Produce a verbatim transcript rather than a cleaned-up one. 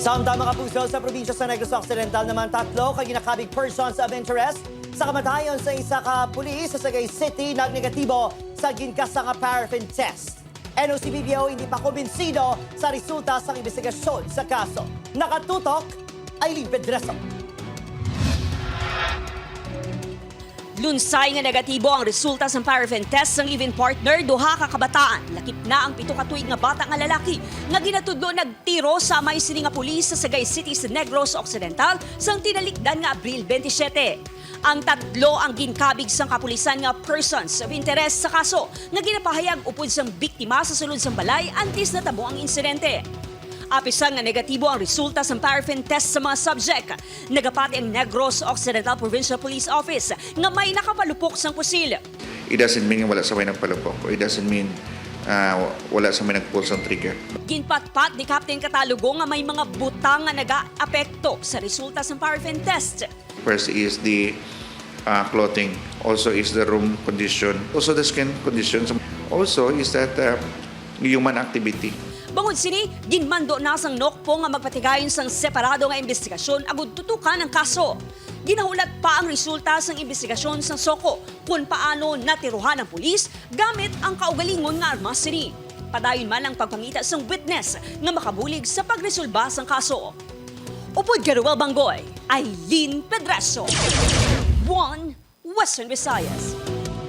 Samtang, mga kapuso, sa probinsya sa Negros Occidental naman, tatlo ka ginakabig persons of interest sa kamatayon sa isa ka pulis sa Sagay City nagnegatibo sa ginkasa nga paraffin test. N O C P P O hindi pa kumbinsido sa resulta sang imbestigasyon sa kaso. Nakatutok, Aileen Pedreso. Lunsay nga negatibo ang resulta sang paraffin test sang live-in partner, duha ka kabataan, lakip na ang pito ka tuig nga bata nga lalaki nga ginatudlo nagtiro sa amay sini nga pulis sa Sagay City sa Negros Occidental sang tinalikdan nga Abril twenty-seven. Ang tatlo ang ginkabig sang kapulisan nga persons of interest sa kaso nga ginapahayag upod sang biktima sa sulod sang balay antes natabo ang insidente. Apisan nga negatibo ang resulta sang paraffin test sa mga subject, nagapati ang Negros Occidental Provincial Police Office nga may nakapalupok sang pusil. It doesn't mean nga wala sa may nagpalupok. It doesn't mean ah, wala sa may nag-pull sang trigger. Ginpatpat ni Captain Catalogo nga may mga butang nga nagaapekto sa resulta sang paraffin test. First is the uh, clothing. Also is the room condition. Also the skin condition. Also is that uh, human activity. Bangod sini, ginmando na sang NOCPO nga magpatigayon sang separado nga imbestigasyon agud tutukan ang kaso. Ginahulat pa ang resulta sang imbestigasyon sang SOCO kon paano natiruhan ang pulis gamit ang kaugalingon nga armas sini. Padayon man ang pagpangita sang witness nga makabulig sa pagresolba sang kaso. Upod kay Ruel Banggoy, Aileen Pedreso, One Western Visayas.